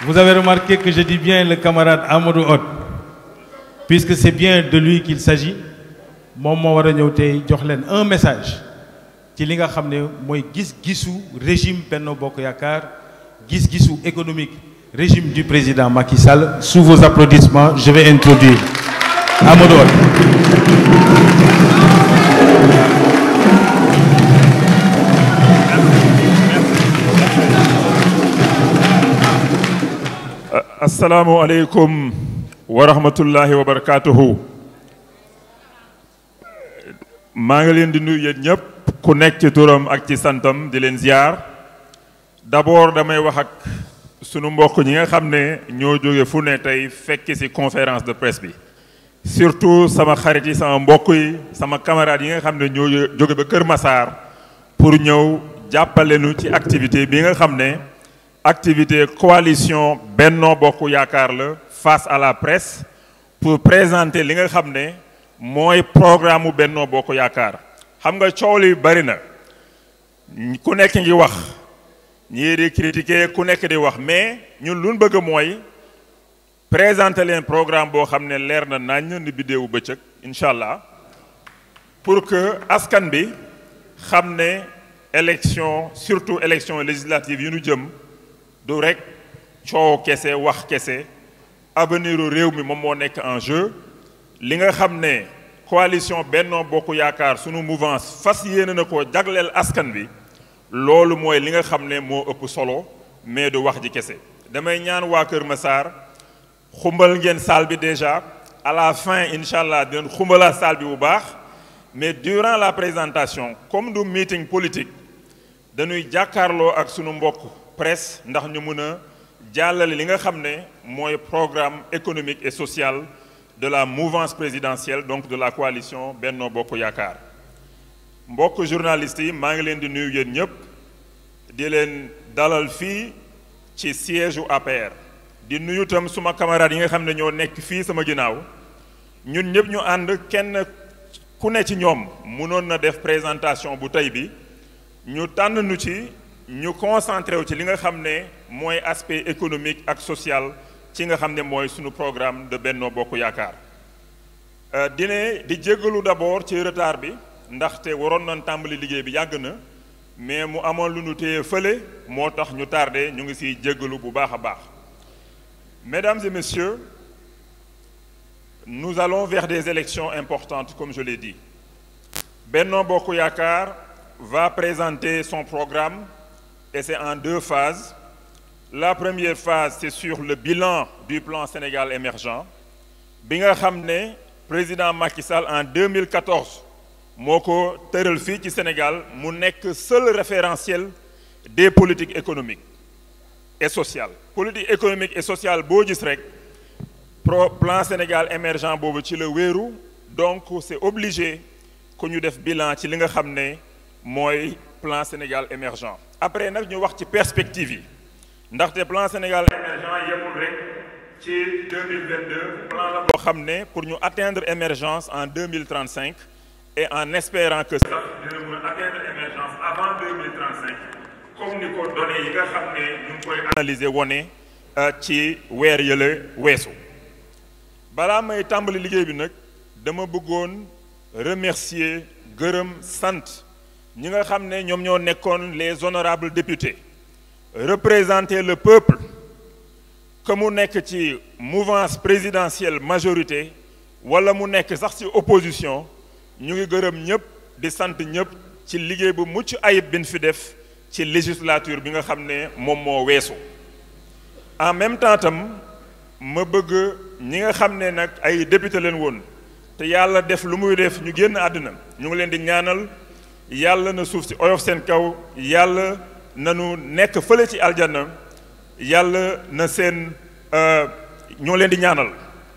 Vous avez remarqué que je dis bien le camarade Amadou Hott, puisque c'est bien de lui qu'il s'agit. Moom moo war a ñëw tey jox leen un message ci li nga xam ne mooy gis-gisu régime Benno Bokk Yaakaar gis-gisu économique régime du président Macky Sall. Sous vos applaudissements, je vais introduire Amadou Hott. Assalamu alaikum wa rahmatullahi wa barakatuhu. maa ngi leen di nuyu yéen ñëpp ku nekk ci turam ak ci santam di leen ziar. D'abord damay wax ak sunu mbokk ñi nga xam ne ñoo jóge fu ne tey fekk ci conférence de presse bi. Surtout sama xarit yi sama mbokk yi sama camarades yi nga xam ne ñoo jóge ba Kër Massar pour ñëw jàppale nu ci activité bi nga xam ne activité coalition Benno Bokk Yaakaar la face à la presse pour présenter li nga xam ne mooy programme mu Benno Bokk Yaakaar. Xam nga coow li bari na ku nekk ngi wax ñii di critiquer ku nekk di wax mais ñun lu ñu bëgg mooy présenter leen programme boo xam ne leer na nañ ni biddeewu bëccëg incha allah pour que askan bi xam ne élection surtout élection législative yi ñu jëm du rek coow kese wax kese avenir u réew mi moom moo nekk en jeu. li nga xam ne coalition Benno Bokk Yaakaar sunu mouvance fas yéene na ko jagleel askan bi loolu mooy li nga xam ne moo ëpp solo mais du wax ji kese. damay ñaan waa Kër Massar xumbal ngeen salle bi déjà à la fin incha allah dinañ xumbala salle bi bu baax mais durant la présentation comme du meeting politique dañuy jàkkaarloo ak sunu mbokk presse ndax ñu mën a jàllale li nga xam ne mooy programme économique et social de la mouvance présidentielle donc de la coalition Benno Bokk Yaakaar. mbokk journalistes yi maa ngi leen di nuyu yéen ñëpp di leen dalal fii ci siège u APR. di nuyu itam suma camarades yi nga xam ne ñoo nekk fii sama ginnaaw ñun ñëpp ñu ànd kenn ku ne ci ñoom mënoon na def présentation bu tey bi ñu tànn nu ci ñu concentré wu ci li nga xam ne mooy aspect économique ak social ci nga xam ne mooy sunu programme de Benno Bokk Yaakaar. di jéggalu d'abord ci retard bi ndaxte waroon nañ tàmbali liggéey bi yàgg na mais mu amoon lu ñu téye fële moo tax ñu tardé ñu ngi ciy jéggalu bu baax a baax. Mesdames et messieurs, nous allons vers des élections importantes comme je l'ai dit. Benno Bokk Yaakaar va présenter son programme et c'est en 2 phases. La première phase, c'est sur le bilan du plan Sénégal émergent. bi nga xam ne président Macky Sall en 2014 moo ko tëral fii ci Sénégal mu nekk seul référentiel des politiques économiques et sociales. Politique économique et sociale boo gis rek plan Sénégal émergent boobu ci la wéeru donc c'est obligé que ñu def bilan ci li nga xam ne mooy plan Sénégal émergent. Après nag ñu wax ci perspective yi. ndaxte plan Sénégal émergent yemul rek ci 2022 plan la boo xam ne pour ñu atteindre émergence en 2035 et en espérant que sax dina mën a atteindre émergence avant 2035 comme ni ko données yi nga xam ne ñu ngi koy analyser wone ci weer yële weesu. balaa may tàmbali liggéey bi nag dama bëggoon remercier gërëm sant ñi nga xam ne ñoom ñoo nekkoon les honorables députés représenter le peuple que mu nekk ci mouvance présidentielle majorité wala mu nekk sax ci opposition ñu ngi gërëm ñëpp di sant ñëpp ci liggéey bu mucc ayib bin fi def ci législature bi nga xam ne moom moo weesu. en même temps tam ma bëgg ñi nga xam ne nag ay député leen woon te yàlla def lu muy def ñu génn àdduna ñu ngi leen di ñaanal yàlla na suuf si oyof seen kaw yàlla nanu nekk fële ci aljanna yàlla na seen ñoo leen di ñaanal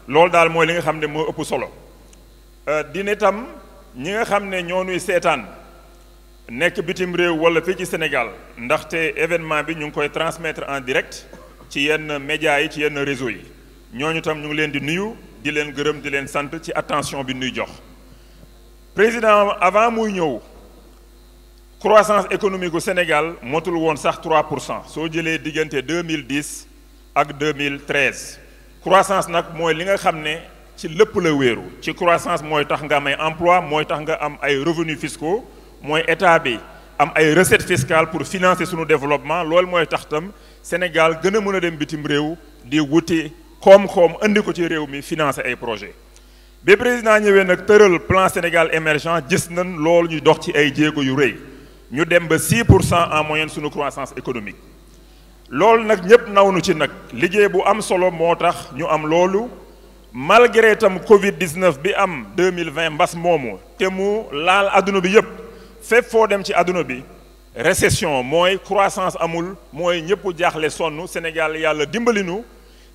loolu daal mooy li nga xam ne moo ëpp solo. dina tam ñi nga xam ne ñoo nuy seetaan nekk bitim réew wala fii ci Sénégal ndaxte événement bi ñu ngi koy transmettre en direct ci yenn médias yi ci yenn réseau yi ñooñu tam ñu ngi leen di nuyu di leen gërëm di leen sant ci attention bi nuy jox. président avant muy ñëw croissance économique au Sénégal motul woon sax 3% soo jëlee diggante 2010 ak 2013 croissance nag mooy li nga xam ne ci lépp la wéeru ci croissance mooy tax nga am ay emploi mooy tax nga am ay revenus fiscaux mooy état bi am ay recettes fiscales pour financer sunu développement loolu mooy tax tam Sénégal gën a mën a dem bitim réew di wuti koom-koom andi ko ci réew mi financer ay projets bi président ñëwee nag tëral plan Sénégal émergent gis nañ loolu ñu dox ci ay jéego yu rëy ñu dem ba 6% en moyenne sunu croissance économique loolu nag ñëpp naw nu ci nag liggéey bu am solo moo tax ñu am loolu malgré tam Covid 19 bi am 2020 mbas moomu te mu laal adduna bi yëpp fépp foo dem ci adduna bi récession mooy croissance amul mooy ñëpp jaaxle sonn Sénégal yàlla dimbali nu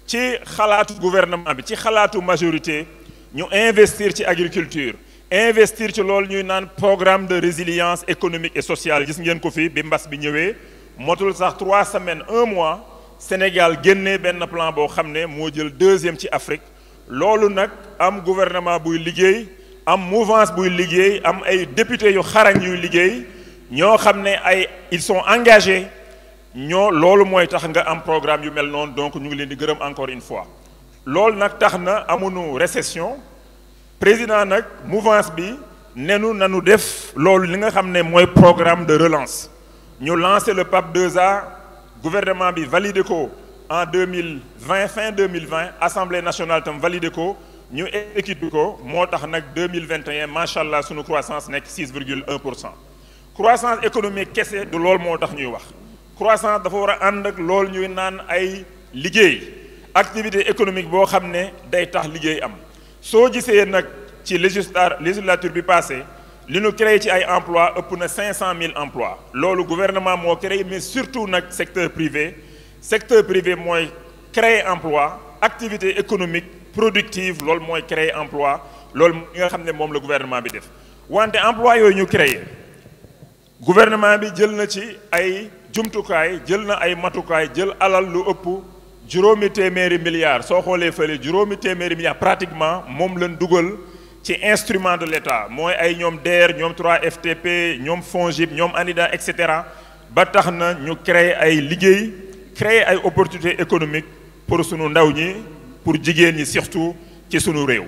ci xalaatu gouvernement bi ci xalaatu majorité ñu investir ci agriculture investir ci loolu ñuy naan programme de résilience économique et sociale gis ngeen ko fi bi mbas bi ñëwee motul sax 3 semaines 1 mois Sénégal génnee benn plan boo xam ne moo jël 2e ci Afrique loolu nag am gouvernement buy liggéey am mouvance buy liggéey am ay députés yu xarañ yuy liggéey ñoo xam ne ay ils sont engagés ñoo loolu mooy tax nga am programme yu mel noonu donc ñu ngi leen di gërëm encore une fois loolu nag tax na amuñu récession président nag mouvance bi nanu def loolu li nga xam ne mooy programme de relance ñu lancé le PAP 2A gouvernement bi validé ko en 2020 fin 2020 assemblée nationale tam validé ko ñu équipé ko moo tax nag 2021 macha allah sunu croissance nekk 6,1%. croissance économique kese du loolu moo tax ñuy wax croissance dafa war a ànd ak loolu ñuy naan ay liggéey activité économique boo xam ne day tax liggéey am soo gisee nag ci législature bi passé li ñu créé ci ay emplois ëpp na 500 000 emplois loolu gouvernement moo créé mais surtout nag secteur privé mooy créer emploi activité économique productive loolu mooy créer emploi loolu li nga xam ne moom la gouvernement bi def wante emploi yooyu ñu créé gouvernement bi jël na ci ay jumtukaay jël na ay matukaay jël alal lu ëpp juróomi téeméeri milliards soo xoolee fële juróomi téeméeri milliards pratiquement moom lañ dugal ci instrument de l'État mooy ay ñoom DER ñoom 3FTP ñoom FONGIP ñoom ANIDA et cetera ba tax na ñu créer ay liggéey créer ay opportunités économiques pour sunu ndaw ñi pour jigéen ñi surtout ci sunu réew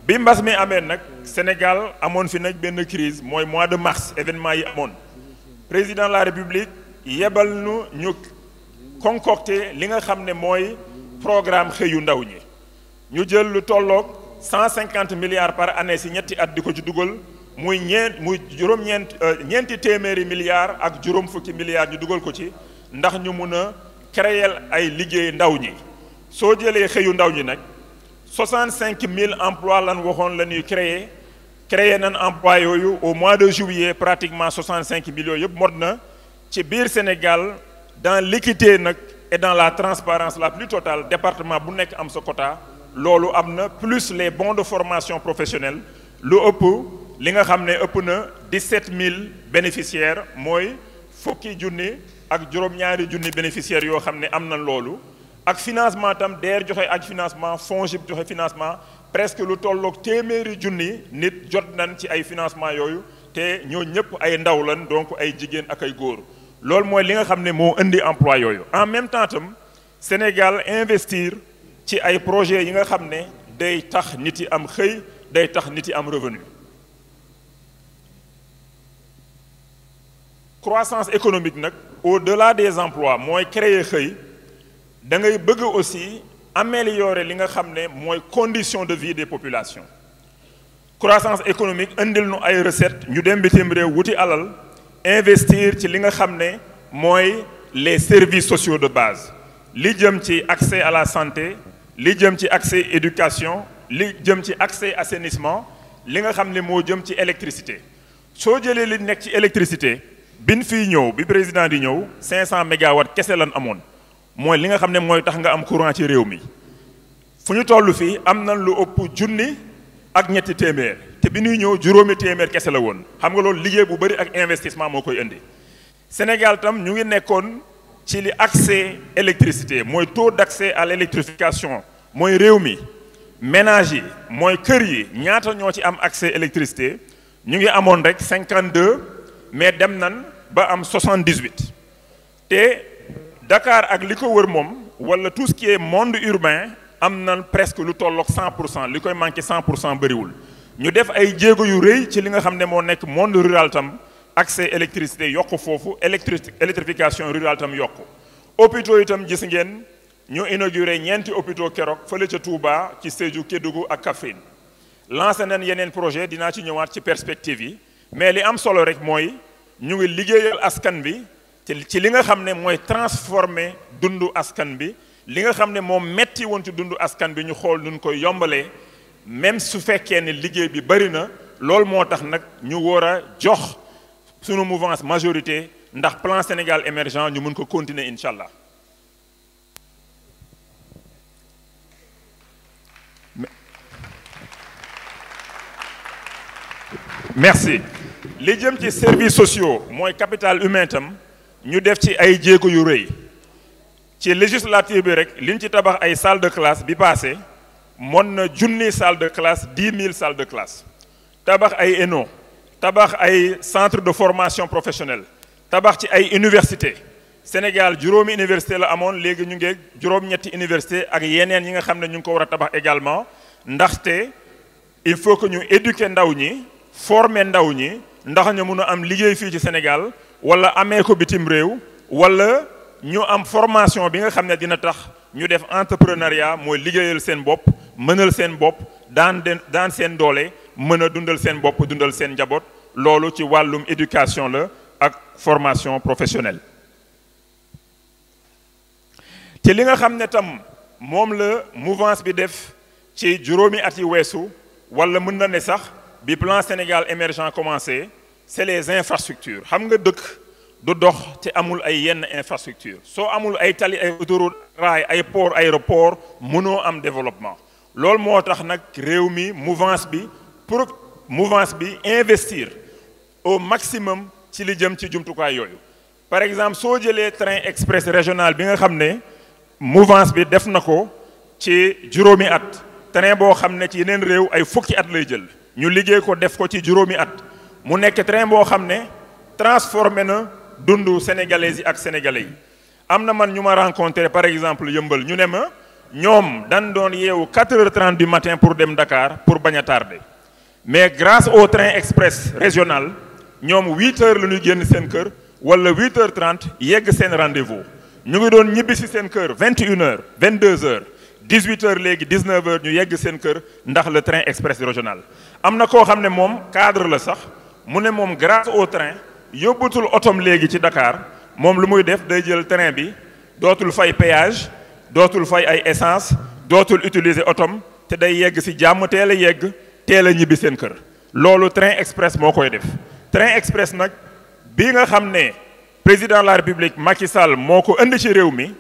bi mbas mi amee nag Sénégal amoon fi nag benn crise mooy mois de mars événement yi amoon président de la République yebal ñu concocté li nga xam ne mooy programme xëyu ndaw ñi ñu jël lu tolloog 150 milliards par année si ñetti at di ko ci dugal muy ñeenti téeméeri milliards ak juróom fukki milliards ñu dugal ko ci ndax ñu mun a créer ay liggéey ndaw ñi soo jëlee xëyu ndaw ñi nag 65 000 emplois lan waxoon la ñuy créer nan emploi yooyu au mois de juillet pratiquement 65 millions yëpp mot na ci biir Sénégal dans l'équité nag et dans la transparence la plus totale département bu nekk am sa quota loolu am na plus les bons de formation professionnelle lu ëpp li nga xam ne ëpp na 17 000 bénéficiaires mooy fukki junni ak juróom-ñaari junni bénéficiaires yoo xam ne am na loolu ak financement tam DER joxe ak financement FONGIP joxe financement presque lu tolloog téeméeri junni nit jot nañ ci ay financement yooyu te ñoo ñëpp ay ndaw lan donc ay jigéen ak ay góor loolu mooy li nga xam ne moo indi emploi yooyu en même temps tam Sénégal investir ci ay projets yi nga xam ne day tax nit yi am xëy day tax nit yi am revenu croissance économique nag au-delà des emplois mooy créer xëy da ngay bëgg aussi améliorer li nga xam ne mooy condition de vie des populations croissance économique indil nu ay recettes ñu dem bitim réew wuti alal investir ci li nga xam ne mooy les services sociaux de base li jëm ci accès à la santé li jëm ci accès éducation li jëm ci accès assainissement li nga xam ne moo jëm ci électricité soo jëlee li nekk ci électricité bin fii ñëw bi président di ñëw 500 mégawatts kese lan amoon mooy li nga xam ne mooy tax nga am courant ci réew mi fu ñu toll fii am na lu ëpp junni ak ñetti téeméer te bi ñuy ñëw juróomi téeméer kese la woon xam nga loolu liggéey bu bëri ak investissement moo koy indi Sénégal tam ñu ngi nekkoon ci li accès électricité mooy taux d'accès à l'électrification mooy réew mi ménage yi mooy kër yi ñaata ñoo ci am accès électricité ñu ngi amoon rek 52 mais dem nan ba am 78 te Dakar ak li ko wër moom wala tout ce qui est monde urbain am na presque lu tolloog 100% li koy manqué 100% bëriwul ñu def ay jéego yu rëy ci li nga xam ne moo nekk monde rural tam accès électricité yokku foofu électrification rurale tam yokku hôpitaux itam gis ngeen ñu inauguré ñeenti hôpitaux keroog fële ca Touba ci Sédhiou Kédougou ak Kaffrine lancé nañ yeneen projet dinaa ci ñëwaat ci perspective yi mais li am solo rek mooy ñu ngi liggéeyal askan bi ci li nga xam ne mooy transformer dundu askan bi li nga xam ne moom metti woon ci dundu askan bi ñu xool nun koy yombalee même su fekkee ne liggéey bi bari na loolu moo tax nag ñu war a jox sunu mouvance majorité ndax plan Sénégal émergent ñu mën ko continuer incha allah. merci li jëm ci services sociaux mooy capital humain tam ñu def ci ay jéego yu rëy ci législature bi rek liñ ci tabax ay salle de classe bi passé mën na junni salle de classe 10 000 salles de classe tabax ay ENO tabax ay centre de formation professionnelle tabax ci ay université Sénégal juróomi université la amoon léegi ñu ngi juróom-ñetti université ak yeneen yi nga xam ne ñu ngi ko war a tabax également ndaxte il faut que ñu éduquer ndaw ñi former ndaw ñi ndax ñu mun a am liggéey fii ci Sénégal wala amee ko bitim réew wala ñu am formation bi nga xam ne dina tax ñu def entrepreneuriat mooy liggéeyal seen bopp mënal seen bopp daan seen doole mën a dundal seen bopp dundal seen njaboot loolu ci wàllum éducation la ak formation professionnelle. te li nga xam ne tam moom la mouvance bi def ci juróomi at yi weesu wala mën na ne sax bi plan Sénégal émergent commencé c'est les infrastructures xam nga dëkk du dox te amul ay yenn infrastructure soo amul ay tali ay autoroute raay ay port aéroport mënoo am développement loolu moo tax nag réew mi mouvance bi investir au maximum ci li jëm ci jumtukaay yooyu par exemple soo jëlee train express régional bi nga xam ne mouvance bi def na ko ci juróomi at train boo xam ne ci yeneen réew ay fukki at lay jël ñu liggéey ko def ko ci juróomi at mu nekk train boo xam ne transformé na dundu sénégalais yi ak sénégalais yi am na man ñu ma rencontré par exemple yëmbal ñu ne ma ñoom dañ doon yeewu 4h30 du matin pour dem Dakar pour bañ a tardé mais grâce au train express régional ñoom 8h la ñuy génn seen kër wala 8h30 yegg seen rendez-vous ñu ngi doon ñibbi si seen kër 21h 22h 18h léegi 19h ñu yegg seen kër ndax le train express régional am na koo xam ne moom cadre la sax mu ne moom grâce au train yóbbutul otom léegi ci Dakar moom lu muy def day jël train bi dootul fay péage dootul fay ay essence dootul utiliser otom te day yegg si jàmm teel a yegg teel a ñibbi seen kër loolu train express moo koy def train express nag bi nga xam ne président de la république Macky Sall moo ko indi ci réew mi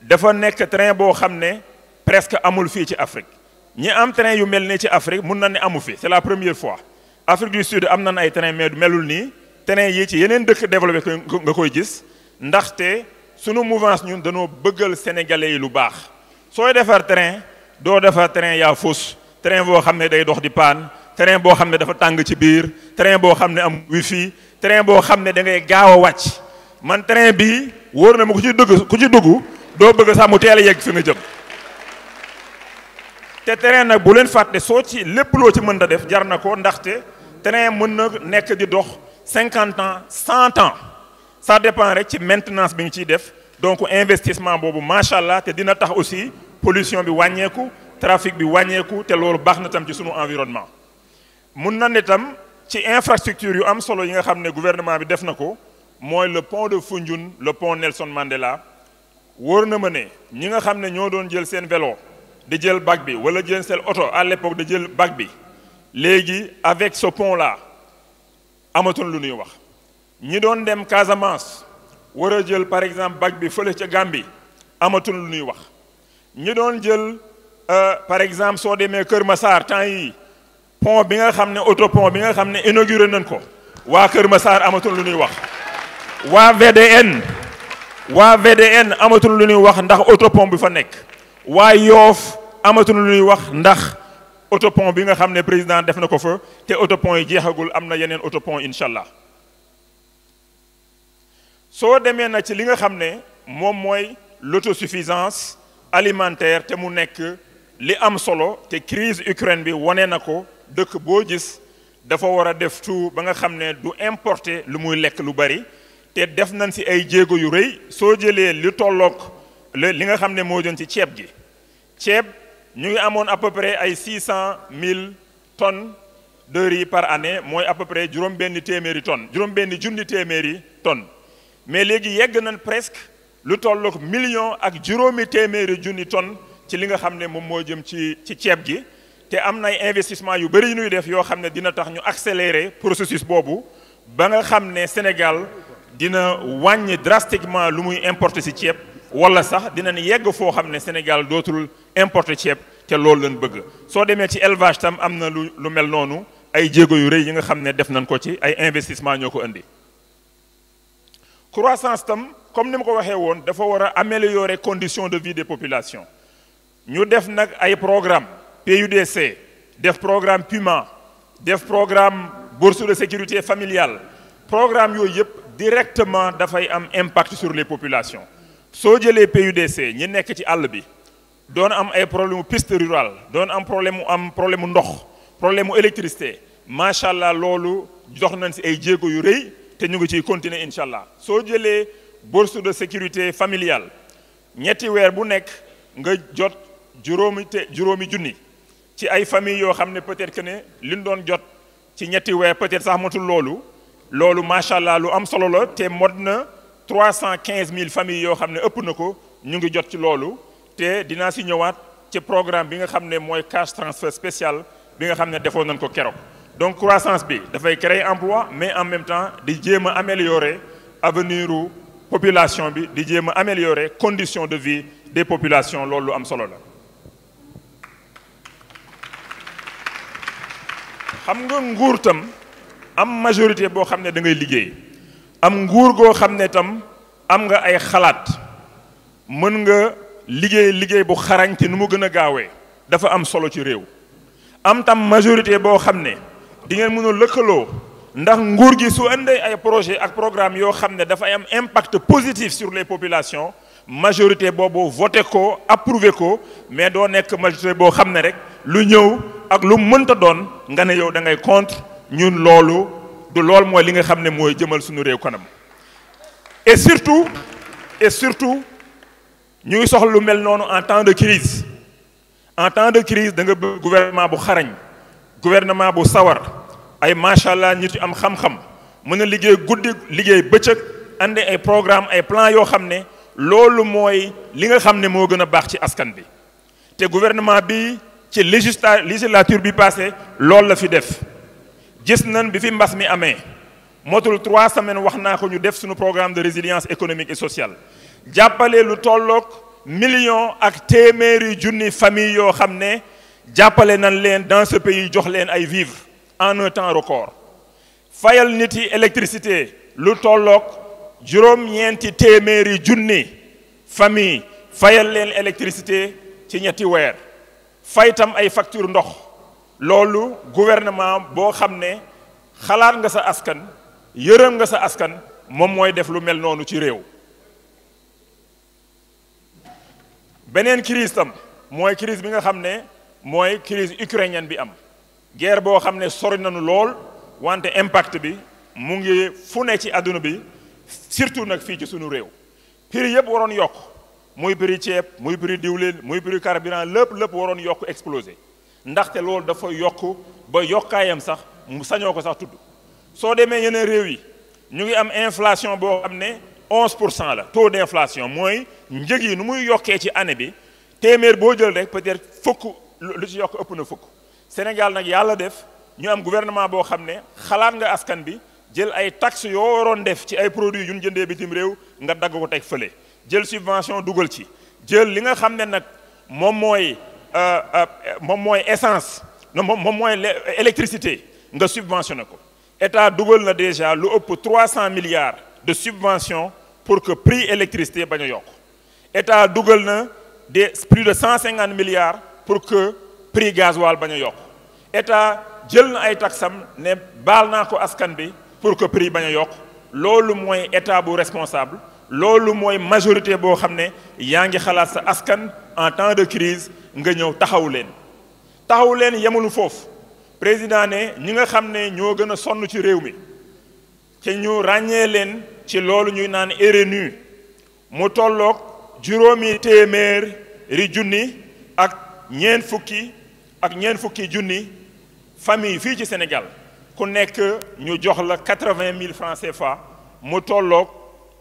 dafa nekk train boo xam ne presque amul fii ci Afrique ñi am train yu mel nii ci Afrique mun na ne amu fi c'est la première fois Afrique du Sud am nañ ay train mais melul nii train yi ci yeneen dëkk développé nga koy gis ndaxte sunu mouvance ñun dañoo bëggal sénégalais yi lu baax sooy defar train doo defar train yaa fausse train boo xam ne day dox di paan train boo xam ne dafa tàng ci biir train boo xam ne am wifi train boo xam ne da ngay gaaw a wàcc man train bi wóor na ma ku ci dugg doo bëgg sax mu teel a yegg fi nga jëm te train nag bu leen fàtte soo ci lépp loo ci mën da def jar na ko ndaxte train mën na nekk di dox 50 ans 100 ans ça dépend rek ci maintenance bi nga ciy def donc investissement boobu macha allah te dina tax aussi pollution bi wàññeeku trafic bi wàññeeku te loolu baax na tam ci sunu environnement mun na ne tam ci infrastructure yu am solo yi nga xam ne gouvernement bi def na ko mooy le pont de Foundiougne le pont Nelson Mandela wóor na ma ne ñi nga xam ne ñoo doon jël seen vélo di jël bac bi wala jël seen oto à l'époque di jël bac bi léegi avec ce pont là amatul lu ñuy wax ñi doon dem Casamance war a jël par exemple bac bi fële ca Gambie amatul lu ñuy wax ñi doon jël par exemple soo demee Kër Massar temps yi pont bi nga xam ne autopont bi nga xam ne inauguré nañ ko waa Kër Massar amatul lu ñuy wax waa VDN amatul lu ñuy wax ndax autopont bi fa nekk waa Yoof amatul lu ñuy wax ndax autopont bi nga xam ne président def na ko fa te autopont yi jeexagul am na yeneen autopont incha allah soo demee na ci li nga xam ne moom mooy l'autosuffisance alimentaire te mu nekk li am solo te crise Ukraine bi wane na ko dëkk boo gis dafa war a def tout ba nga xam ne du importer lu muy lekk lu bari te def nañ ci ay jéego yu rëy soo jëlee li tolloog li nga xam ne moo jëm ci ceeb gi ceeb ñu ngi amoon à peu près ay 600 000 tonnes de riz par année mooy à peu près juróom-benn téeméeri tonnes juróom-benn junni téeméeri tonnes mais léegi yegg nañ presque lu tolloog million ak juróomi téeméeri junni tonnes ci li nga xam ne moom moo jëm ci ceeb gi te am na ay investissement yu bëri yu ñuy def yoo xam ne dina tax ñu accélérer processus boobu ba nga xam ne Sénégal dina wàññi drastiquement lu muy importer ci ceeb wala sax dinañ yegg foo xam ne Sénégal dootul importer ceeb te loolu lañ bëgg soo demee ci élevage tam am na lu mel noonu ay jéego yu rëy yi nga xam ne def nañ ko ci ay investissement ñoo ko indi croissance tam comme ni ma ko waxee woon dafa war a améliorer conditions de vie des populations ñu def nag ay programme PUDC def programme PUMA def programme bourse de sécurité familiale programme yooyu yëpp directement dafay am impact sur les populations soo jëlee PUDC ñi nekk ci àll bi doon am ay problème piste rurale doon am problème mu ndox problème mu électricité macha allah loolu dox nañ ci ay jéego yu rëy te ñu ngi ciy continuer incha allah soo jëlee bourse de sécurité familiale ñetti weer bu nekk nga jot juróomi junni ci ay famille yoo xam ne peut-être que ne liñ doon jot ci ñetti weer peut-être sax matul loolu macha allah lu am solo la te mot na 315 000 familles yoo xam ne ëpp na ko ñu ngi jot ci loolu te dinaa si ñëwaat ci programme bi nga xam ne mooy cash transfert spécial bi nga xam ne defoon nañ ko keroog donc croissance bi dafay créer emploi mais en même temps di jéem a améliorer avenir u population bi di jéem a améliorer conditions de vie des populations loolu lu am solo la. xam nga nguur tam am majorité boo xam ne da ngay liggéey am nguur goo xam ne tam am nga ay xalaat mën nga liggéey bu xarañ te nu mu gën a gaawee dafa am solo ci réew am tam majorité boo xam ne di ngeen mën a lëkkaloo ndax nguur gi su indee ay projet ak programme yoo xam ne dafay am impact positif sur les populations majorité boobu voté ko approuvé ko mais doo nekk majorité boo xam ne rek lu ñëw ak lu mënta doon nga ne yow da ngay contre ñun loolu du lool mooy li nga xam ne mooy jëmal suñu réew kanam et surtout ñu ngi soxla lu mel noonu en temps de crise da nga bëgg gouvernement bu xarañ gouvernement bu sawar ay macha allah nit yu am xam-xam mën a liggéey guddi liggéey bëccëg andi ay programme ay plan yoo xam ne loolu mooy li nga xam ne moo gën a baax ci askan bi te gouvernement bi ci législature bi passé loolu la fi def gis nañ bi fi mbas mi amee motul 3 semaines wax naa ko ñu def suñu programme de résilience économique et sociale jàppale lu tolloog million ak téeméeri junni famille yoo xam ne jàppale nañ leen dans ce pays jox leen ay vivres en un temps record fayal nit yi électricité lu tolloog juróom-ñeenti téeméeri junni famille fayal leen électricité ci ñetti weer fay tam ay facture ndox loolu gouvernement boo xam ne xalaat nga sa askan yërëm nga sa askan moom mooy def lu mel noonu ci réew beneen crise tam mooy crise bi nga xam ne mooy crise ukrainienne bi am guerre boo xam ne sori nañu lool wante impact bi mu ngi fu ne ci àdduna bi surtout nag fii ci sunu réew prix yëpp waroon yokk muy prix ceeb muy prix diwlin muy prix carburant lépp waroon yokk explosé ndaxte loolu dafa yokk ba yokkaayam sax mu sañoo ko sax tudd soo demee yeneen réew yi ñu ngi am inflation boo xam ne 11% la taux d'inflation mooy njëg yi nu muy yokkee ci année bi téeméer boo jël rek peut-être fukk lu ci yokk ëpp na fukk Sénégal nag yàlla def ñu am gouvernement boo xam ne xalaat nga askan bi jël ay taxes yoo waroon def ci ay produits yu ñu jëndee bitim réew nga dagg ko teg fële jël subvention dugal ci jël li nga xam ne nag moom mooy essence moom mooy électricité nga subventionné ko état dugal na déjà lu ëpp 300 milliards de subventions pour que prix électricité bañ a yokk état dugal na plus de 150 milliards pour que prix gasoil bañ a yokk état jël na ay taxam ne baal naa ko askan bi pour que prix bañ a yokk loolu mooy état bu responsable loolu mooy majorité boo xam ne yaa ngi xalaat sa askan en temps de crise nga ñëw taxaw leen yemulu foofu président ne ñi nga xam ne ñoo gën a sonn ci réew mi te ñu ràññee leen ci loolu ñuy naan RNU mu tolloog juróomi téeméeri junni ak ñeent fukki junni famille fii ci Sénégal ku nekk ñu jox la 80 000 francs CFA mu tolloog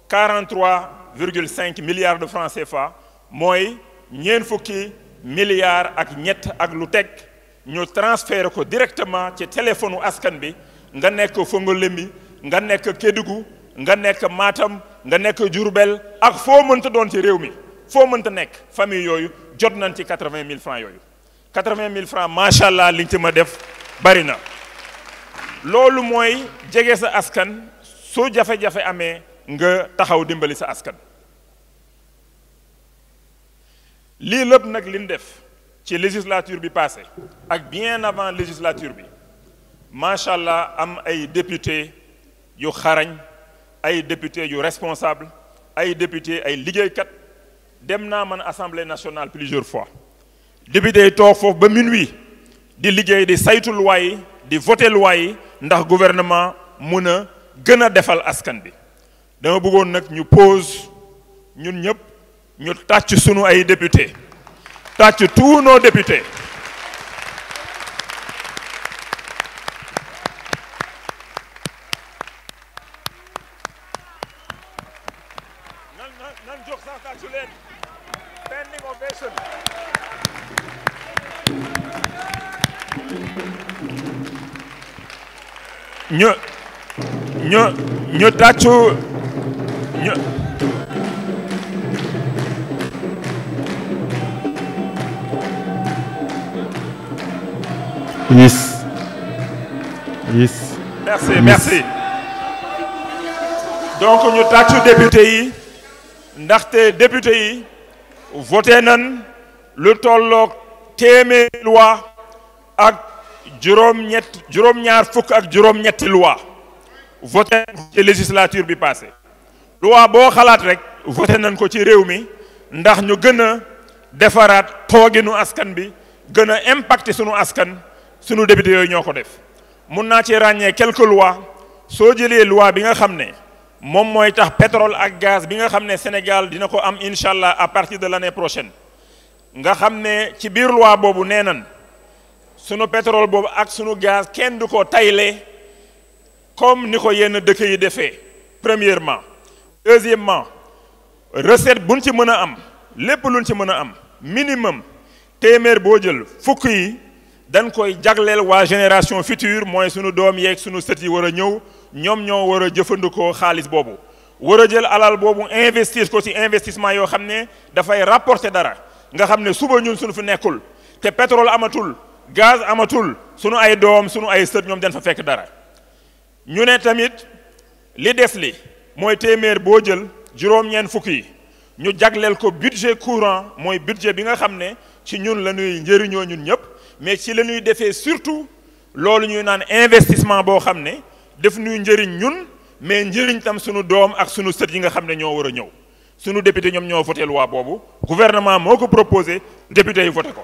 43,5 milliards de francs CFA mooy ñeent fukki milliards ak ñett ak lu teg ñu transféré ko directement ci téléphone askan bi nga nekk Fongolembi nga nekk Kédougou nga nekk Matam nga nekk Diourbel ak foo mënta doon ci réew mi foo mënta nekk famille yooyu jot nañ ci 80 000 francs yooyu 80 000 francs macha allah liñ ci ma def bari na loolu mooy jege sa askan soo jafe-jafe amee nga taxaw dimbali sa askan lii lépp nag liñ def ci législature bi passé ak bien avant législature bi macha allah am ay député yu xarañ ay député yu responsable ay député ay liggéeykat dem naa man assemblée nationale plusieurs fois député yi toog foofu ba minuit di liggéey di saytu loi yi di voter loi yi ndax gouvernement mun a gën a defal askan bi dama bëggoon nag ñu pause ñun ñëpp ñu tàcc sunu ay député tàcc tous nos députés nan jox sax tàccu leen standing ovation ñu tàccu ñu Yes. Merci. Donc ñu tàccu député yi ndaxte député yi voté nan lu tolloog téeméeri loi ak juróom-ñaar fukk ak juróom-ñetti loi voté ci législature bi passé loi boo xalaat rek voté nañ ko ci réew mi ndax ñu gën a defaraat tooginu askan bi gën a impacté sunu askan sunu député yooyu ñoo ko def mun naa ci ràññee quelques lois soo jëlee loi bi nga xam ne moom mooy tax pétrole ak gaz bi nga xam ne Sénégal dina ko am incha allah à partir de l'année prochaine nga xam ne ci biir loi boobu nee nan sunu pétrole boobu ak sunu gaz kenn du ko tayle comme ni ko yenn dëkk yi defee premièrement deuxièmement recette buñ ci mën a am lépp luñ ci mën a am minimum téeméer boo jël fukk yi dañ koy jagleel waa génération future mooy sunu doom yeeg sunu sët yi war a ñëw ñoom ñoo war a jëfandikoo xaalis boobu war a jël alal boobu investir ko ci investissement yoo xam ne dafay rapporter dara nga xam ne suba ñun suñu fi nekkul te pétrole amatul gaz amatul sunu ay doom sunu ay sët ñoom dañ fa fekk dara ñu ne tamit li des li mooy téeméer boo jël juróom-ñeent fukk yi ñu jagleel ko budget courant mooy budget bi nga xam ne ci ñun la ñuy njëriñoo ñun ñëpp mais ci la ñuy defee surtout loolu ñuy naan investissement boo xam ne def ñuy njëriñ ñun mais njëriñ tam sunu doom ak sunu sët yi nga xam ne ñoo war a ñëw sunu député ñoom ñoo voté loi boobu gouvernement moo ko proposé député yi voté ko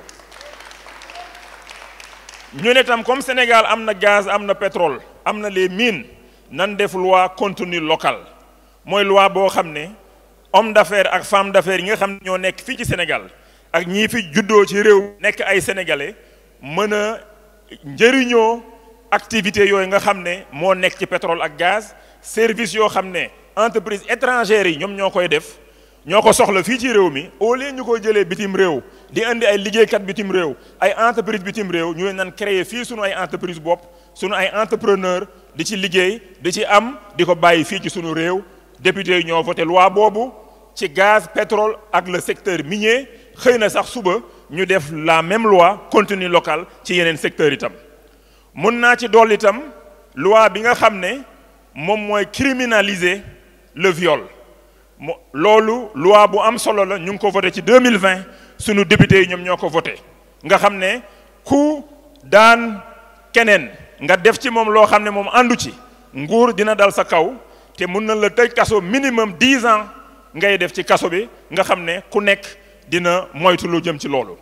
ñu ne tam comme Sénégal am na gaz am na pétrole am na les mines nan def loi contenu local mooy loi boo xam ne homme d'affaires ak femme d'affaires yi nga xam ne ñoo nekk fii ci Sénégal ak ñii fi juddoo ci réew nekk ay sénégalais mën a njëriñoo activité yooyu nga xam ne moo nekk ci pétrole ak gaz service yoo xam ne entreprise étrangères yi ñoom ñoo koy def ñoo ko soxla fii ci réew mi au lieu ñu koy jëlee bitim réew di indi ay liggéeykat bitim réew ay entreprise bitim réew ñu leen nan créer fii sunu ay entreprise bopp sunu ay entrepreneur di ci liggéey di ci am di ko bàyyi fii ci sunu réew député yi ñoo voté loi boobu ci gaz pétrole ak le secteur minier xëy na sax suba ñu def la même loi contenu local ci yeneen secteur itam mun naa ci dolli itam loi bi nga xam ne moom mooy criminaliser le viol loolu loi bu am solo la ñu ngi ko voté ci 2020 sunu député yi ñoom ñoo ko voté nga xam ne ku daan keneen nga def ci moom loo xam ne moom àndu ci nguur dina dal sa kaw te mun na la tëj kaso minimum 10 ans ngay def ci kaso bi nga xam ne ku nekk dina moytu lu jëm ci loolu.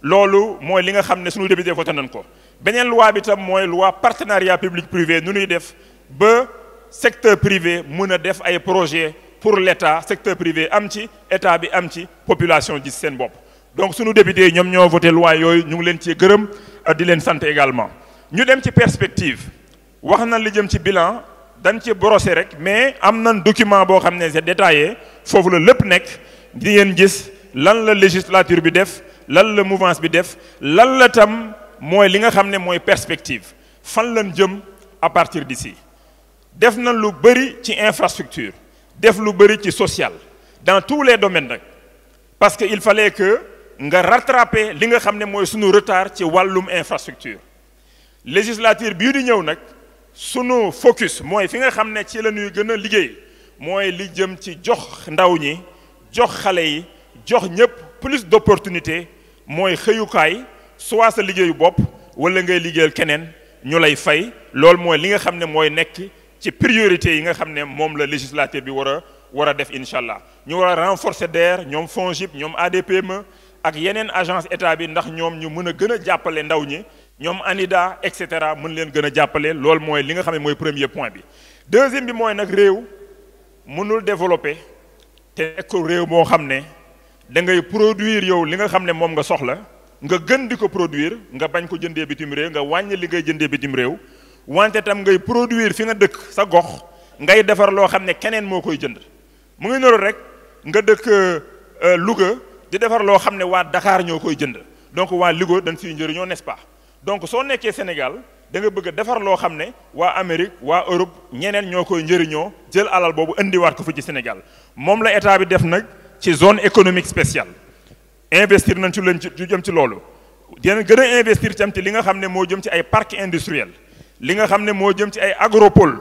loolu mooy li nga xam ne suñu député voté nañ ko beneen loi bi tam mooy loi partenariat public privé nu ñuy def ba secteur privé mën a def ay projet pour l'État secteur privé am ci État bi am ci population gis seen bopp. donc suñu député yi ñoom ñoo voté loi yooyu ñu ngi leen ci gërëm di leen sant également. ñu dem ci perspective wax na li jëm ci bilan dañ ci brosser rek mais am nañ document boo xam ne c'est détaillé foofu la lépp nekk di ngeen gis lan la législature bi def lan la mouvance bi def lan la tam mooy li nga xam ne mooy perspective fan lañ jëm à partir d'ici. def nañ lu bëri ci infrastructure def lu bëri ci social dans tous les domaines nag parce que il fallait que nga rattraper li nga xam ne mooy sunu retard ci wàllum infrastructure. législature bii di ñëw nag sunu focus mooy fi nga xam ne ci la ñuy gën a liggéey mooy li jëm ci jox ndaw ñi jox xale yi jox ñëpp plus d'opportunités mooy xëyukaay soit sa liggéeyu bopp wala ngay liggéeyal keneen ñu lay fay loolu mooy li nga xam ne mooy nekk ci priorité yi nga xam ne moom la législature bi war a def incha allah. ñu war a renforcer DER ñoom FONGIP ñoom ADPME ak yeneen agence état bi ndax ñoom ñu mën a gën a jàppale ndaw ñi. ñoom ANIDA et cetera mën leen gën a jàppale loolu mooy li nga xam ne mooy premier point bi. deuxième bi mooy nag réew mënul développer te nekk réew moo xam ne da ngay produire yow li nga xam ne moom nga soxla nga gën di ko produire nga bañ ko jëndee bitim réew nga wàññi li ngay jëndee bitim réew wante tam ngay produire fi nga dëkk sa gox ngay defar loo xam ne keneen moo koy jënd mu ngi noonu rek nga dëkk Louga di defar loo xam ne waa Dakar ñoo koy jënd donc waa Louga dañ siy njëriñoo n'est-ce pas. donc soo nekkee Sénégal da nga bëgg a defar loo xam ne waa Amérique waa Europe ñeneen ñoo koy njëriñoo jël alal boobu indiwaat ko fi ci Sénégal moom la état bi def nag ci zone économique spéciale investir nañ ci leen ci jëm ci loolu. dinañ gën a investir tam ci li nga xam ne moo jëm ci ay parcs industriels li nga xam ne moo jëm ci ay agropole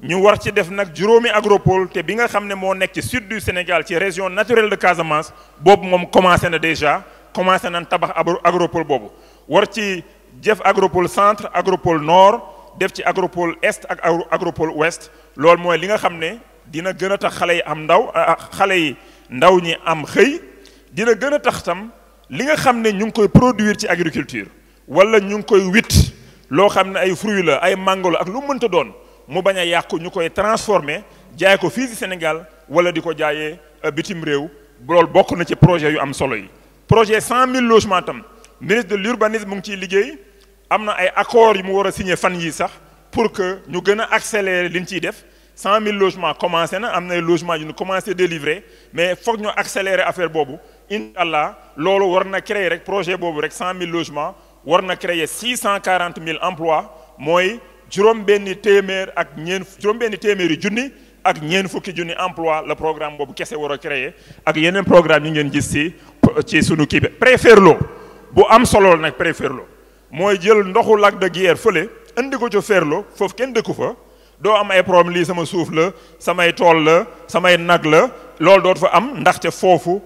ñu war ci def nag juróomi agropole te bi nga xam ne moo nekk ci sud du Sénégal ci région naturelle de Casamance boobu moom commencé na déjà commencé nañ tabax agropole boobu war ci. def agropole centre agropole nord def ci agropole est ak agropole ouest loolu mooy li nga xam ne dina gën a tax xale yi ndaw ñi am xëy dina gën a tax tam li nga xam ne ñu ngi koy produire ci agriculture wala ñu ngi koy witt loo xam ne ay fruits la ay mango la ak lu mënta doon mu bañ a yàqu ñu koy transformer jaay ko fii ci Sénégal wala di ko jaayee bitim réew loolu bokk na ci projet yu am solo yi. projet 100 000 logements tam. ministre de l'urbanisme mu ngi ciy liggéey am na ay accords yu mu war a signer fan yii sax pour que ñu gën a accélérer li ñu ciy def 100 000 logements commencé na am na ay logements yu ñu commencé délivrer mais foog ñu accélérer affaire boobu incha allah loolu war na créer rek projet boobu rek 100 000 logements war na créer 640 000 emplois mooy juróom-benni téeméeri junni ak ñeent fukki junni emploi le programme boobu kese war a créer ak yeneen programme yi ngeen gis ci sunu kii bi Préferlo bu am solo nag Préferlo mooy jël ndoxu lac de Guiers fële indi ko ca Ferlo foofu kenn dëkku fa doo am ay problème lii sama suuf la samay tool la samay nag la loolu dootu fa am ndaxte foofu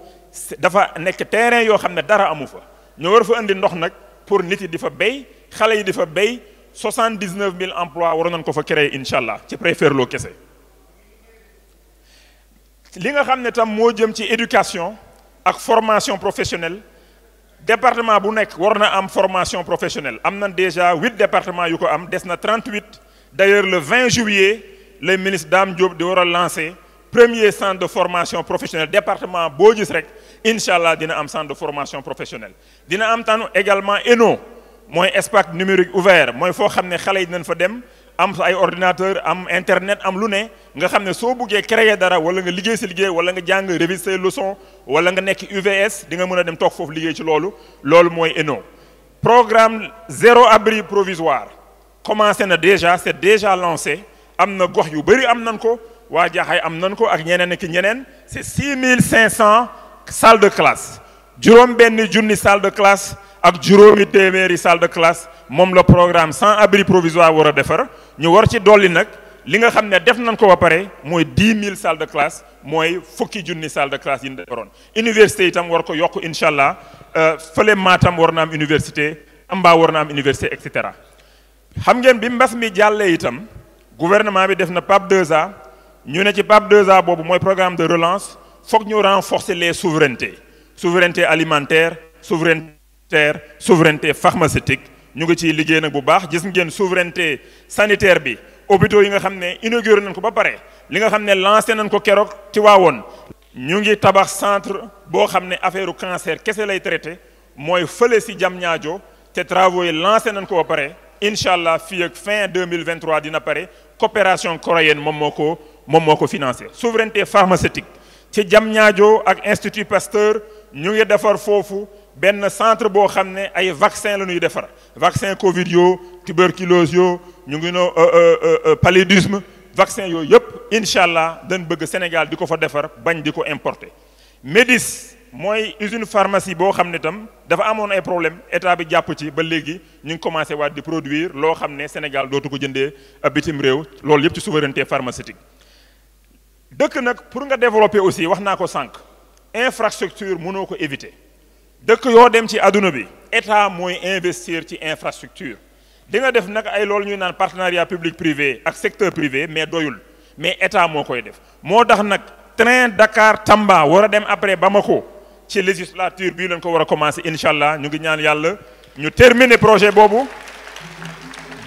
dafa nekk terrain yoo xam ne dara amu fa ñu war fa indi ndox nag pour nit yi di fa béy xale yi di fa béy 79 000 emplois waroon nañ ko fa créer incha allah ci Préferlo kese. li nga xam ne tam moo jëm ci éducation ak formation professionnelle département bu nekk war na am formation professionnelle am na déjà 8 départements yu ko am des na 38 d'ailleurs le 20 juillet le ministre Dame Diop di war a lancer premier centre de formation professionnelle département boo gis rek incha allah dina am centre de formation professionnelle dina am tan également ENO mooy espace numérique ouvert mooy foo xam ne xale yi dinañ fa dem am ay ordinateur am internet am lu ne nga xam ne soo buggee créer dara wala nga liggéey si liggéey wala nga jàng réviser say leçons wala nga nekk UVS di nga mën a dem toog foofu liggéey ci loolu mooy ENO. programme zéro abri provisoire commencé na déjà c'est déjà lancé am na gox yu bëri am nañ ko waa Jaxaay am nañ ko ak ñeneen ak ñeneen c'est 6500 salles de classe juróom-benn junni salle de classe ak juróomi téeméeri salle de classe moom la programme sans abri provisoire war a defar ñu war ci dolli nag li nga xam ne def nañ ko ba pare mooy 10 000 salles de classe mooy fukki junni salle de classe yi ñu defaroon université itam war ko yokk incha allah fële Matam war na am université Amba war na am université et cetera. xam ngeen bi mbas mi jàllee itam gouvernement bi def na PAP 2A ñu ne ci PAP 2A boobu mooy programme de relance foog ñu renforcer les souverainetés souveraineté alimentaire souveraineté pharmaceutique ñu ngi ciy liggéey nag bu baax gis ngeen souveraineté sanitaire bi hôpitaux yi nga xam ne inauguré nañ ko ba pare li nga xam ne lancé nañ ko keroog ci waawoon ñu ngi tabax centre boo xam ne affaire cancer kese lay traité mooy fële si Diamniadio te travaux yi lancé nañ ko ba pare incha allah fii ak fin 2023 dina pare coopération coréenne moom moo ko financé souveraineté pharmaceutique ci Diamniadio ak Institut Pasteur ñu ngi defar foofu benn centre boo xam ne ay vaccin la ñuy defar vaccin Covid yoo tuberculose yoo ñu ngi no paludisme vaccin yooyu yëpp incha allah dañ bëgg Sénégal di ko fa defar bañ di ko importer. Médis mooy usine pharmacie boo xam ne tam dafa amoon ay problème état bi jàpp ci ba léegi ñu ngi commencé waat di produire loo xam ne Sénégal dootu ko jëndee bitim réew loolu yëpp ci souveraineté pharmaceutique. dëkk nag pour nga développer aussi wax naa ko sànq infrastructure mënoo ko éviter dëkk yoo dem ci àdduna bi état mooy investir ci infrastructure di nga def nag ay loolu ñuy naan partenariat public privé ak secteur privé mais doyul mais état moo koy def moo tax nag train Dakar Tamba war a dem après Bamako ci législature bii lañ ko war a commencer incha allah ñu ngi ñaan yàlla ñu terminer projet boobu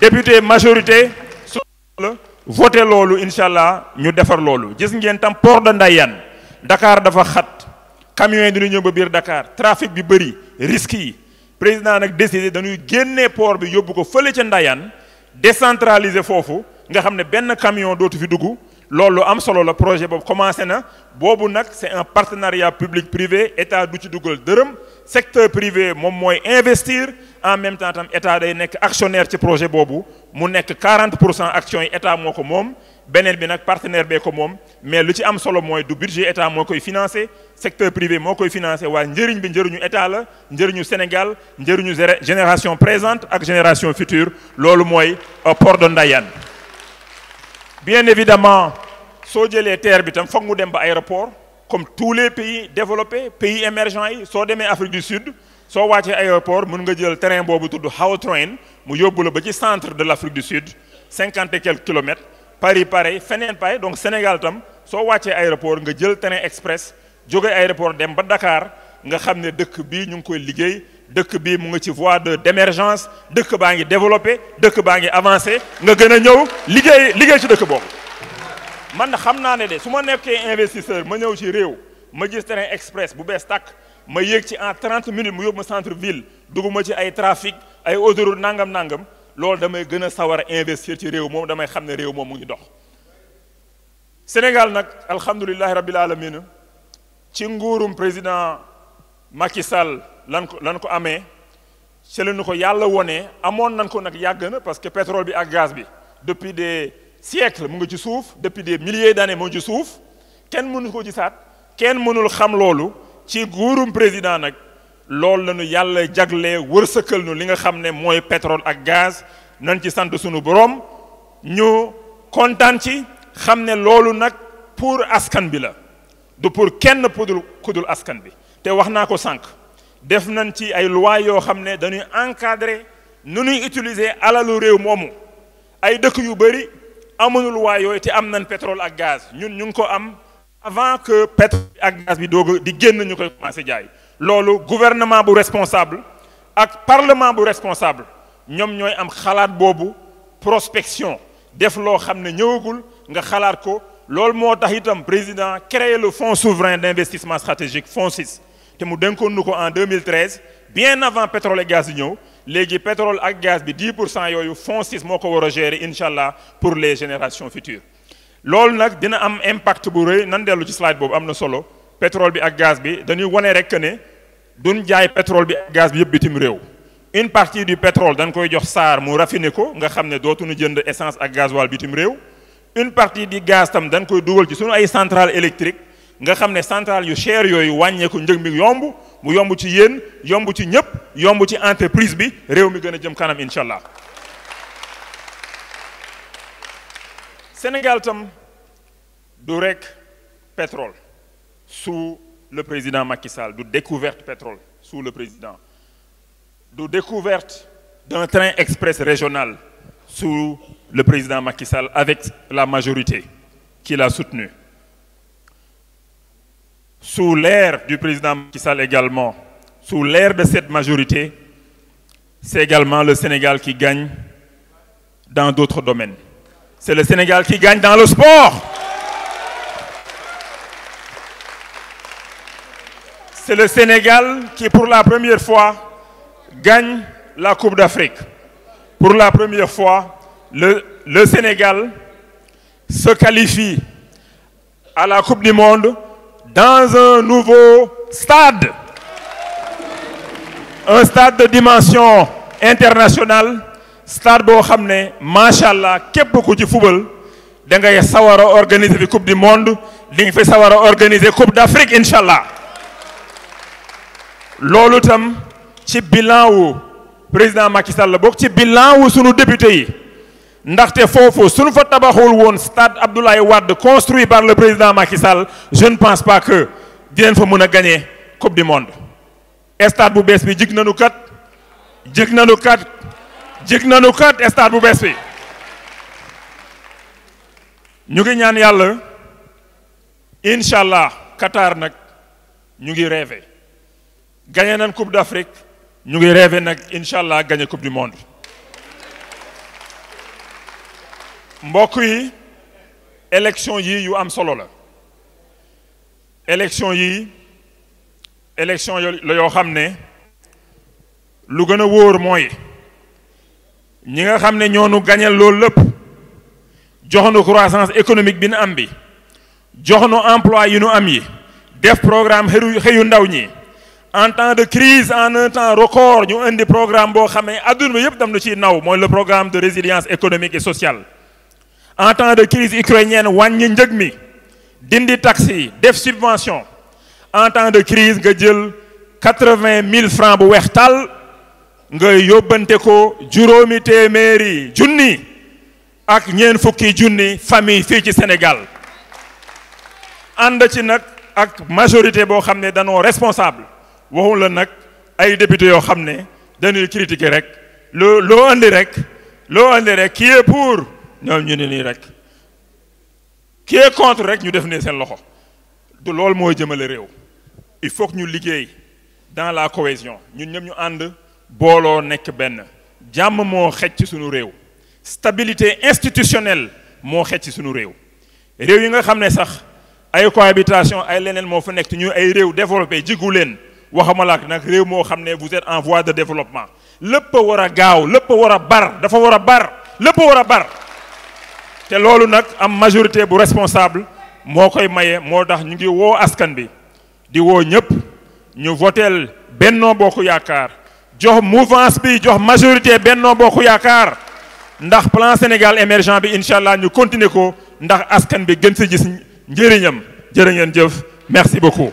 député majorité su la voté loolu incha allah ñu defar loolu gis ngeen tam port de Ndayane Dakar dafa xat camions yi dina ñëw ba biir Dakar trafic bi bëri risques yi président nag décidé dañuy génnee port bi yóbbu ko fële ca Ndayane décentraliser foofu nga xam ne benn camion dootu fi dugg loolu am solo la projet boobu commencé na boobu nag c'est un partenariat public privé état du ci dugal dërëm secteur privé moom mooy investir en même temps tam état day nekk actionnaire ci projet boobu mu nekk 40% actions yi état moo ko moom beneen bi nag partenaire bee ko moom mais lu ci am solo mooy du budget état moo koy financé secteur privé moo koy financé waaye njëriñ bi njëriñu état la njëriñu Sénégal njëriñu génération présente ak génération future loolu mooy port de Ndayane bien évidemment soo jëlee terre bi tam foog mu dem ba aéroport comme tous les pays développés pays émergents yi soo demee Afrique du Sud soo wàccee aéroport mën nga jël train boobu tudd How Train mu yóbbu la ba ci centre de l'Afrique du Sud 50 et quelques kilomètres Paris pareil feneen pareil donc Sénégal tam soo wàccee aéroport nga jël train express jóge aéroport dem ba Dakar nga xam ne dëkk bii ñu ngi koy liggéey dëkk bii mu nga ci voie d'émergence dëkk baa ngi développé dëkk baa ngi avancé nga gën a ñëw liggéey ci dëkk boobu. man xam naa ne de su ma nekkee investisseur ma ñëw ci réew ma gis train express bu bees tàkk ma yéeg ci en 30 minutes mu yóbbu ma centre ville dugguma ci ay trafic ay autoroute nangam loolu damay gën a sawar a investir ci réew moom damay xam ne réew moom mu ngi dox. Sénégal nag alhamdulilahi rabbil alamin ci nguurum président Macky Sall lan ko amee ci la ñu ko yàlla wone amoon nañ ko nag yàgg na parce que pétrole bi ak gaz bi depuis des siècles mu ngi ci suuf depuis des milliers d'années mu ngi ci suuf kenn mënu ko gisaat kenn mënul xam loolu ci nguurum président nag loolu la ñu yàlla jaglee wërsëkal nu li nga xam ne mooy pétrole ak gaz nañ ci sant sunu borom ñu kontaan ci xam ne loolu nag pour askan bi la du pour kenn kudul askan bi te wax naa ko sànq def nañ ci ay loi yoo xam ne dañuy encadrer nu ñuy utiliser alalu réew moomu ay dëkk yu bëri amuñu loi yooyu te am nañ pétrole ak gaz ñun ñu ngi ko am avant que pétrole ak gaz bi doog di génn ñu koy commencé jaay loolu gouvernement bu responsable ak parlement bu responsable ñoom ñooy am xalaat boobu prospection def loo xam ne ñëwagul nga xalaat ko loolu moo tax itam président créé le fonds souverain d'investissement stratégique FONSIS te mu dénkoon nu ko en 2013 bien avant pétrole et gaz yi ñëw léegi pétrole ak gaz bi 10% yooyu FONSIS moo ko war a gérer incha allah pour les générations futures loolu nag dina am impact bu rëy nan dellu ci slide boobu am na solo pétrole bi ak gaz bi dañuy wane rek ne duñ jaay pétrole bi ak gaz bi yëpp bitim réew une partie du pétrole dañ koy jox SAR mu raffiné ko nga xam ne dootuñu jënd essence ak gasoil bitim réew une partie du gaz tam dañ koy dugal ci sunu ay centrale électrique nga xam ne centrale yu cher yooyu wàññeeku njëg mi yomb mu yomb ci yéen yomb ci ñëpp yomb ci entreprise bi réew mi gën a jëm kanam incha allah. Sénégal tam du rek pétrole sous le président Macky Sall du découverte pétrole sous le président du découverte d'un train express régional sous le président Macky Sall avec la majorité qui l'a soutenu sous l'ère du président Macky Sall également, sous l'ère de cette majorité, c'est également le Sénégal qui gagne dans d'autres domaines. C'est le Sénégal qui gagne dans le sport. C'est le Sénégal qui, pour la première fois, gagne la Coupe d'Afrique. Pour la première fois, le Sénégal se qualifie à la Coupe du Monde dans un nouveau stade. Un stade de dimension internationale. Stade boo xam ne macha allah képp ku ci football da ngay sawar a organiser fi Coupe du Monde di nga fi sawar a organiser Coupe d'Afrique incha allah. loolu tam ci bilan wu président Macky Sall la bokk ci bilan wu sunu député yi ndaxte foofu suñu fa tabaxul woon stade Abdoulaye Wade construit par le président Macky Sall je ne pense pas que dinañ fa mën a gagner Coupe du Monde. stade bu bees bi jig nañu kat stade bu bees bi ñu ngi ñaan yàlla incha allah Qatar nag ñu ngi rêvé gagné nañ Coupe d'Afrique ñu ngi rêvé nag incha allah gagné Coupe du Monde. mbokk yi élection yi yu am solo la élection la yoo xam ne lu gën a wóor mooy ñi nga xam ne ñoo nu gagné loolu lépp jox nu croissance économique bi nu am bi jox nu emploi yi nu am yi def programme xëyu ndaw ñi en temps de crise en un temps record ñu indi programme boo xam ne adduna bi yëpp dam na ciy naw mooy le programme de résilience économique et sociale. en temps de crise ukrainienne wàññi njëg mi dindi taxes yi def subvention en temps de crise nga jël 80 000 francs bu weex tàll nga yóbbante ko juróomi téeméeri junni ak ñeent fukki junni famille fii ci Sénégal ànd ci nag ak majorité boo xam ne danoo responsable waxul la nag ay député yoo xam ne dañuy critiquer rek loo andi rek qui est pour ñoom ñu ne nii rek qui est contre rek ñu def ne seen loxo du loolu mooy jëmale réew il faut que ñu liggéey dans la cohésion ñun ñëpp ñu ànd booloo nekk benn jàmm moo xej ci sunu réew stabilité institutionnelle moo xej ci sunu réew yi nga xam ne sax ay cohabitation ay leneen moo fa nekk te ñu ay réew développé jigu leen waxama la nag réew moo xam ne vous êtes en voie de développement lépp a war a gaaw lépp a war a bar dafa war a bar lépp a war a bar te loolu nag am majorité bu responsable moo koy maye moo tax ñu ngi woo askan bi di woo ñëpp ñu voteel Benno Bokk Yaakaar jox mouvance bi jox majorité Benno Bokk Yaakaar ndax plan Sénégal émergent bi incha allah ñu continuer ko ndax askan bi gën si gis njëriñam jërë ngeen jëf merci beaucoup.